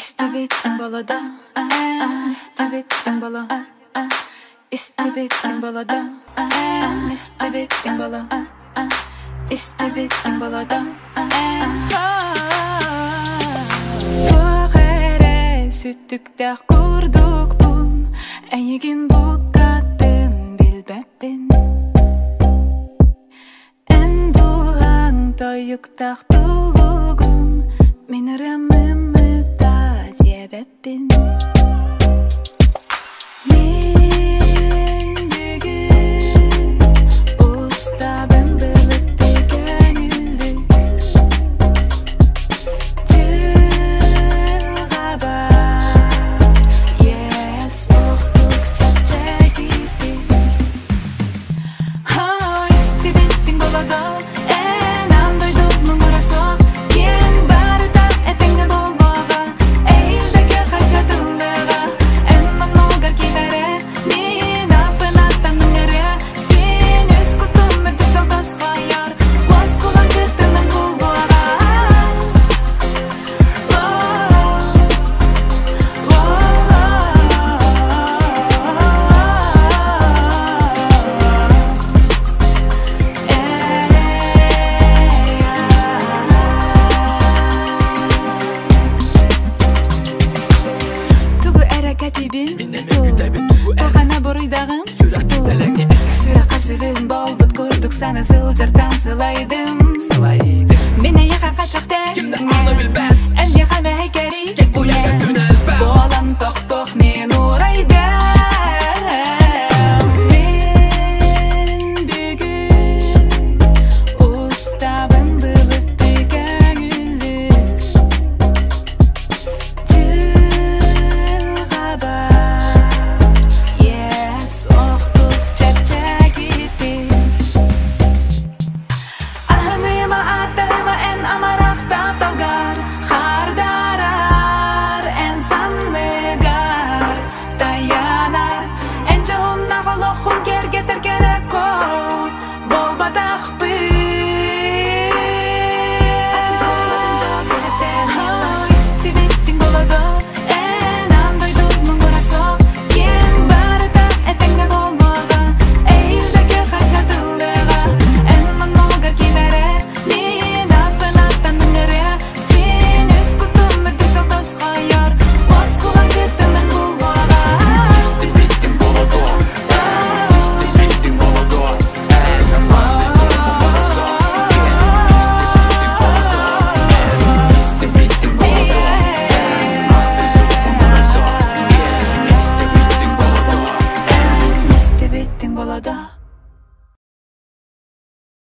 Истибиттиҥ буолуо эн истибиттиҥ буолуо истибиттиҥ буолуо эн истибиттиҥ буолуо истибиттиҥ буолуо эн Туох эрэ сүтүктээх курдукпун эйигин букатын билбэппин Эн дууһаҥ тойуктаах тулугун мин ырыаммыта диэбэппин Мин бүгүн устабын былыттыы көҥүллүк Дьылҕабар иэс суохтук чэпчэкитик Истибиттиҥ болодол, эн аан дойду муҥура суох, киэҥ барыта этэҥҥэ буолуоҕа, эйэлдэгэ хачатыллыаҕа, эн оннугар кимэрэ, мин аппын аттаныҥ эрэ, син үс кутум үрдүк дьол тосхойор, уоскулаҥ кыттынан буолуоҕа. Тугу эрэ кэтибин Туох эмэ буруйдаҕым Сүрэххэр сүлүн буолбут курдук саны сылдьартан сылайдым Мин эйиэхэ хачахтар Эн миэхэ мэһэй кэрий Буолан тохтох мин урайдым Мин бүгүн устабын былыттыы көҥүллүк Дьылҕабар иэс охтук чэпчэкитик Аһыныма аттарыма эн амарах тапталгар Хардарар эн санныгар таянар Эн дьоһуннаах олоххун кэргэтэр кэрэ кот Буолбатахпын.